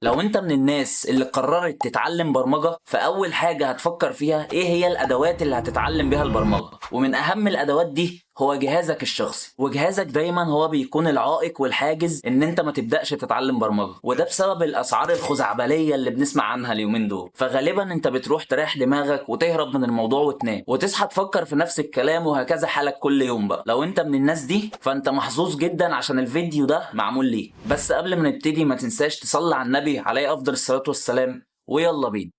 لو انت من الناس اللي قررت تتعلم برمجة، فأول حاجة هتفكر فيها ايه هي الأدوات اللي هتتعلم بيها البرمجة. ومن أهم الأدوات دي هو جهازك الشخصي، وجهازك دايما هو بيكون العائق والحاجز ان انت ما تبدأش تتعلم برمجة، وده بسبب الأسعار الخزعبلية اللي بنسمع عنها اليومين دول. فغالبا انت بتروح تريح دماغك وتهرب من الموضوع وتنام وتصحى تفكر في نفس الكلام، وهكذا حالك كل يوم. بقى لو انت من الناس دي فانت محظوظ جدا عشان الفيديو ده معمول ليك. بس قبل ما نبتدي ما تنساش تصلي على النبي عليه افضل الصلاة والسلام، ويلا بينا.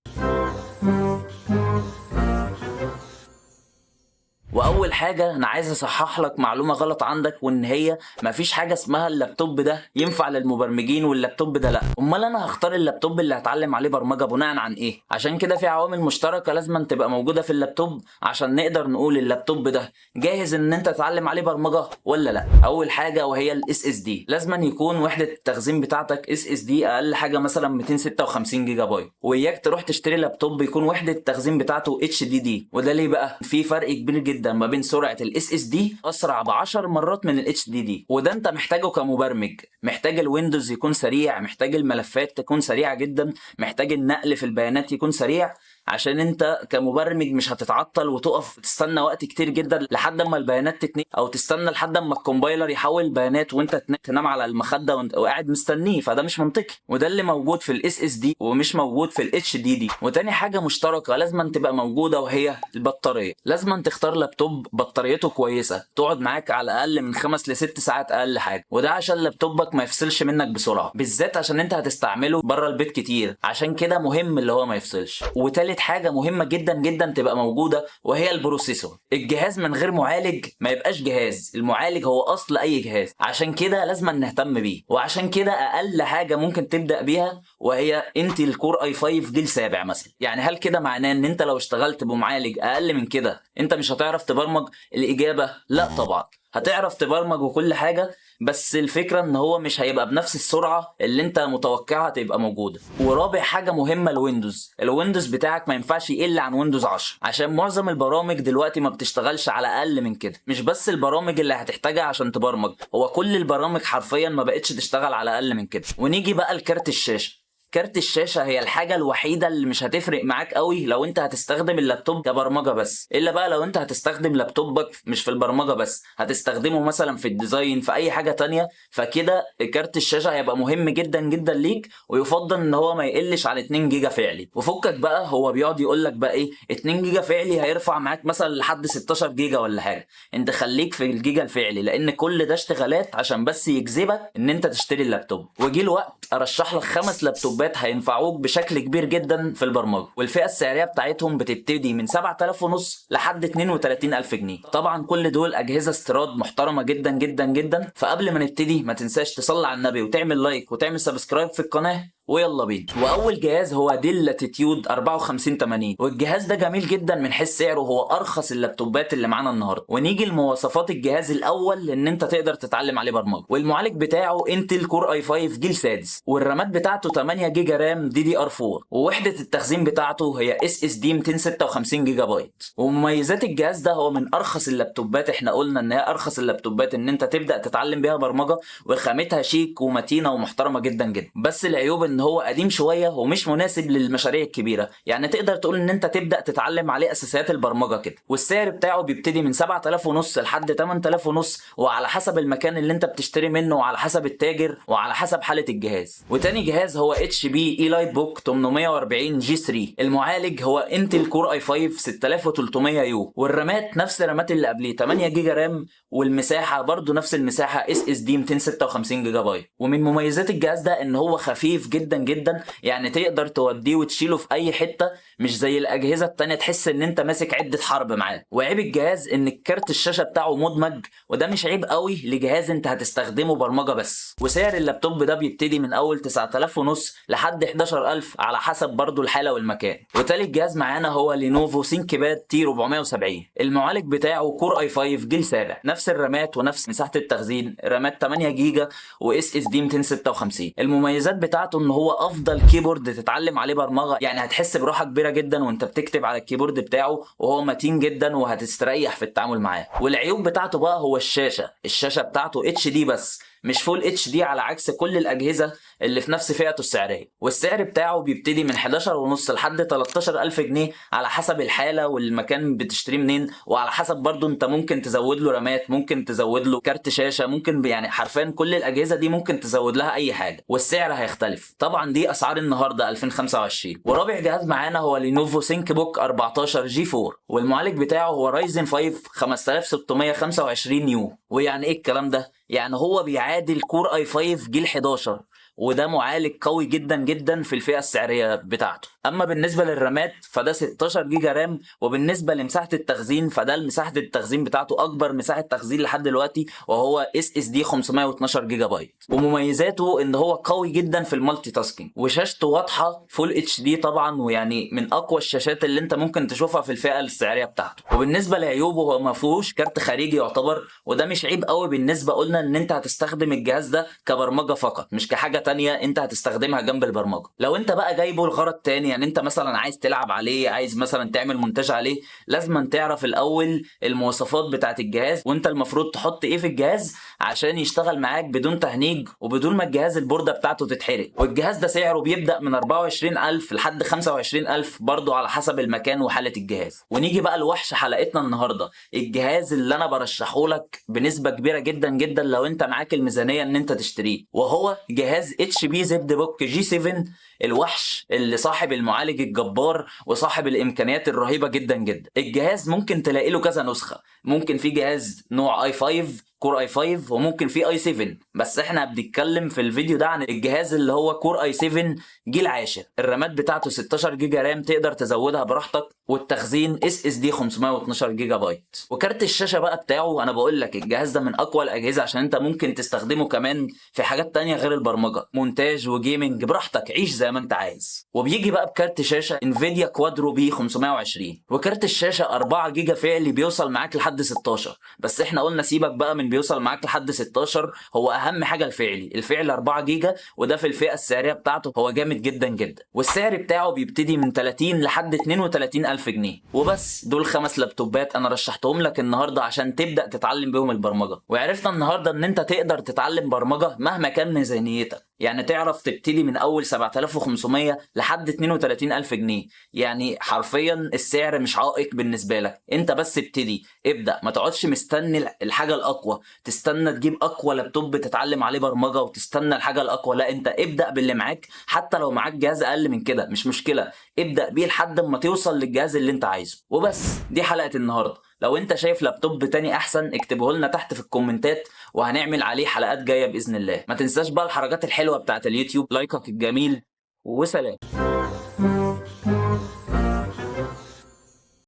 واول حاجة انا عايز اصحح لك معلومة غلط عندك، وان هي مفيش حاجة اسمها اللابتوب ده ينفع للمبرمجين واللابتوب ده لا. امال انا هختار اللابتوب اللي هتعلم عليه برمجة بناء عن ايه؟ عشان كده في عوامل مشتركة لازم تبقى موجودة في اللابتوب عشان نقدر نقول اللابتوب ده جاهز ان انت تتعلم عليه برمجة ولا لا. اول حاجة وهي ال SSD، لازم يكون وحدة التخزين بتاعتك SSD اقل حاجة مثلا 256 جيجا بايت، واياك تروح تشتري لابتوب يكون وحدة التخزين بتاعته HDD. وده ليه بقى؟ في فرق كبير جدا ما بين سرعة ال SSD، اسرع ب 10 مرات من ال HDD، وده انت محتاجه كمبرمج. محتاج ال Windows يكون سريع، محتاج الملفات تكون سريعة جدا، محتاج النقل في البيانات يكون سريع، عشان انت كمبرمج مش هتتعطل وتقف تستنى وقت كتير جدا لحد اما البيانات تتنقل، او تستنى لحد اما ال compiler يحول البيانات وانت تنام على المخدة وانت وقاعد مستنيه، فده مش منطقي. وده اللي موجود في ال SSD ومش موجود في ال HDD. وتاني حاجة مشتركة لازم تبقى موجودة وهي البطارية. لازم تختار لابتوب بطاريته كويسة تقعد معاك على الاقل من 5 ل6 ساعات اقل حاجة، وده عشان لابتوبك ما يفصلش منك بسرعة، بالذات عشان انت هتستعمله بره البيت كتير، عشان كده مهم اللي هو ما يفصلش. وتالت حاجة مهمة جدا جدا تبقى موجودة وهي ال processor. الجهاز من غير معالج ما يبقاش جهاز، المعالج هو اصل اي جهاز، عشان كده لازم نهتم بيه. وعشان كده اقل حاجة ممكن تبدأ بيها وهي Intel Core i5 جيل سابع مثلا. يعني هل كده معناه ان انت لو اشتغلت بمعالج اقل من كده انت مش هتعرف تبرمج؟ الاجابة لا طبعا هتعرف تبرمج وكل حاجة، بس الفكرة ان هو مش هيبقى بنفس السرعة اللي انت متوقعها تبقى موجودة. ورابع حاجة مهمة ال Windows. ال Windows بتاعك ما ينفعش يقل عن Windows 10، عشان معظم البرامج دلوقتي ما بتشتغلش على اقل من كده. مش بس البرامج اللي هتحتاجها عشان تبرمج، هو كل البرامج حرفيا ما بقتش تشتغل على اقل من كده. ونيجي بقى لكارت الشاشة. كارت الشاشة هي الحاجة الوحيدة اللي مش هتفرق معاك قوي لو انت هتستخدم اللابتوب كبرمجة بس، الا بقى لو انت هتستخدم لابتوبك مش في البرمجة بس، هتستخدمه مثلا في ال design في اي حاجة تانية، فكده كارت الشاشة هيبقى مهم جدا جدا ليك، ويفضل ان هو ما يقلش عن 2 جيجا فعلي. وفكك بقى هو بيقعد يقول لك بقى ايه 2 جيجا فعلي هيرفع معاك مثلا لحد 16 جيجا ولا حاجة، انت خليك في الجيجا الفعلي، لان كل ده اشتغالات عشان بس يجذبك ان انت تشتري اللابتوب. وجي الوقت ارشح لك 5 لابتوبات هينفعوك بشكل كبير جدا في البرمجة، والفئة السعرية بتاعتهم بتبتدي من 7500 ونص لحد 32000 جنيه. طبعا كل دول اجهزة استيراد محترمه جدا جدا جدا. فقبل ما نبتدي ما تنساش تصلي على النبي وتعمل like وتعمل subscribe في القناة، ويلا بينا. واول جهاز هو Dell Latitude 5480، والجهاز ده جميل جدا من حيث سعره، هو ارخص اللابتوبات اللي معانا النهارده. ونيجي لمواصفات الجهاز الاول ان انت تقدر تتعلم عليه برمجة. والمعالج بتاعه Intel Core i5 جيل سادس، والرامات بتاعته 8 جيجا RAM DDR4، ووحده التخزين بتاعته هي SSD 256 جيجا بايت. ومميزات الجهاز ده هو من ارخص اللابتوبات، احنا قلنا ان هي ارخص اللابتوبات ان انت تبدا تتعلم بيها برمجة، وخامتها شيك ومتينه ومحترمه جدا جدا. بس العيوب ان هو قديم شوية ومش مناسب للمشاريع الكبيرة، يعني تقدر تقول ان انت تبدا تتعلم عليه اساسيات البرمجة كده. والسعر بتاعه بيبتدي من 7500 ونص لحد 8500 ونص، وعلى حسب المكان اللي انت بتشتري منه وعلى حسب التاجر وعلى حسب حاله الجهاز. وتاني جهاز هو HP EliteBook 840 G3، المعالج هو Intel Core i5 6300 U، والرامات نفس الرامات اللي قبليه 8 جيجا RAM، والمساحة برضو نفس المساحة SSD 256 جيجا بايت. ومن مميزات الجهاز ده ان هو خفيف جدا جدا، يعني تقدر توديه وتشيله في اي حتة، مش زي الاجهزة التانية تحس ان انت ماسك عده حرب معاه. وعيب الجهاز ان كارت الشاشة بتاعه مدمج، وده مش عيب قوي لجهاز انت هتستخدمه برمجة بس. وسعر اللابتوب ده بيبتدي من اول 9500 ونص لحد 11000 على حسب برضو الحالة والمكان. وتالت جهاز معانا هو Lenovo ThinkPad T470، المعالج بتاعه Core i5 جيل سابع، نفس الرامات ونفس مساحة التخزين، رامات 8 جيجا و SSD 256. المميزات بتاعته ان هو افضل keyboard تتعلم عليه برمجة، يعني هتحس براحة كبيرة جدا وانت بتكتب على ال keyboard بتاعه، وهو متين جدا وهتستريح في التعامل معاه. والعيوب بتاعته بقى هو الشاشة، الشاشة بتاعته HD بس، مش full HD على عكس كل الاجهزة اللي في نفس فئته السعرية. والسعر بتاعه بيبتدي من 11.5 لحد 13,000 جنيه على حسب الحالة والمكان بتشتريه منين، وعلى حسب برضو انت ممكن تزود له رامات، ممكن تزود له كارت شاشة، ممكن يعني حرفيا كل الاجهزة دي ممكن تزود لها اي حاجة والسعر هيختلف. طبعا دي اسعار النهارده 2025. ورابع جهاز معانا هو Lenovo ThinkBook 14 G4، والمعالج بتاعه هو Ryzen 5 5625 U. ويعني ايه الكلام ده؟ يعني هو بيعادل Core i5 جيل 11، وده معالج قوي جدا جدا في الفئة السعرية بتاعته. اما بالنسبة للرامات فده 16 جيجا RAM، وبالنسبة لمساحة التخزين فده مساحة التخزين بتاعته اكبر مساحة تخزين لحد دلوقتي، وهو SSD 512 جيجا بايت. ومميزاته ان هو قوي جدا في ال multitasking، وشاشته واضحة full HD طبعا، ويعني من اقوى الشاشات اللي انت ممكن تشوفها في الفئة السعرية بتاعته. وبالنسبة لعيوبه هو ما فيهوش كارت خارجي يعتبر، وده مش عيب قوي بالنسبة قلنا ان انت هتستخدم الجهاز ده كبرمجه فقط، مش كحاجة تانية انت هتستخدمها جنب البرمجة. لو انت بقى جايبه لغرض تاني، يعني انت مثلا عايز تلعب عليه، عايز مثلا تعمل مونتاج عليه، لازم تعرف الاول المواصفات بتاعت الجهاز، وانت المفروض تحط ايه في الجهاز عشان يشتغل معاك بدون تهنيج وبدون ما الجهاز البورده بتاعته تتحرق. والجهاز ده سعره بيبدا من 24,000 لحد 25,000 برضو على حسب المكان وحاله الجهاز. ونيجي بقى لوحش حلقتنا النهارده، الجهاز اللي انا برشحه لك بنسبة كبيرة جدا جدا لو انت معاك الميزانية ان انت تشتريه، وهو جهاز HP ZBook G7، الوحش اللي صاحب المعالج الجبار وصاحب الامكانيات الرهيبة جدا جدا. الجهاز ممكن تلاقي له كذا نسخه، ممكن في جهاز نوع i5 Core i5، وممكن في i7، بس احنا بنتكلم في الفيديو ده عن الجهاز اللي هو Core i7 جيل عاشر. الرامات بتاعته 16 جيجا RAM تقدر تزودها براحتك، والتخزين SSD 512 جيجا بايت. وكارت الشاشة بقى بتاعه، انا بقول لك الجهاز ده من اقوى الاجهزة عشان انت ممكن تستخدمه كمان في حاجات تانية غير البرمجة، مونتاج و gaming براحتك، عيش زي ما انت عايز. وبيجي بقى بكارت شاشة Nvidia Quadro B520، وكارت الشاشة 4 جيجا فعلي بيوصل معاك لحد 16، بس احنا قلنا سيبك بقى من بيوصل معاك لحد 16، هو اهم حاجة الفعلي، الفعل 4 جيجا، وده في الفئة السعرية بتاعته هو جامد جدا جدا. والسعر بتاعه بيبتدي من 30 لحد 32 الف جنيه. وبس دول 5 لابتوبات انا رشحتهم لك النهارده عشان تبدا تتعلم بيهم البرمجة. وعرفنا النهارده ان انت تقدر تتعلم برمجة مهما كان ميزانيتك، يعني تعرف تبتدي من اول 7500 لحد 32000 جنيه، يعني حرفيا السعر مش عائق بالنسبة لك، انت بس ابتدي ابدا، ما تقعدش مستني الحاجة الاقوى، تستنى تجيب اقوى لابتوب تتعلم عليه برمجة وتستنى الحاجة الاقوى، لا انت ابدا باللي معاك، حتى لو معاك جهاز اقل من كده مش مشكلة، ابدا بيه لحد ما توصل للجهاز اللي انت عايزه. وبس دي حلقة النهارده، لو انت شايف لابتوب تاني احسن اكتبه لنا تحت في الكومنتات وهنعمل عليه حلقات جاية باذن الله. ما تنساش بقى الحركات الحلوة بتاعت اليوتيوب، لايكك الجميل، وسلام.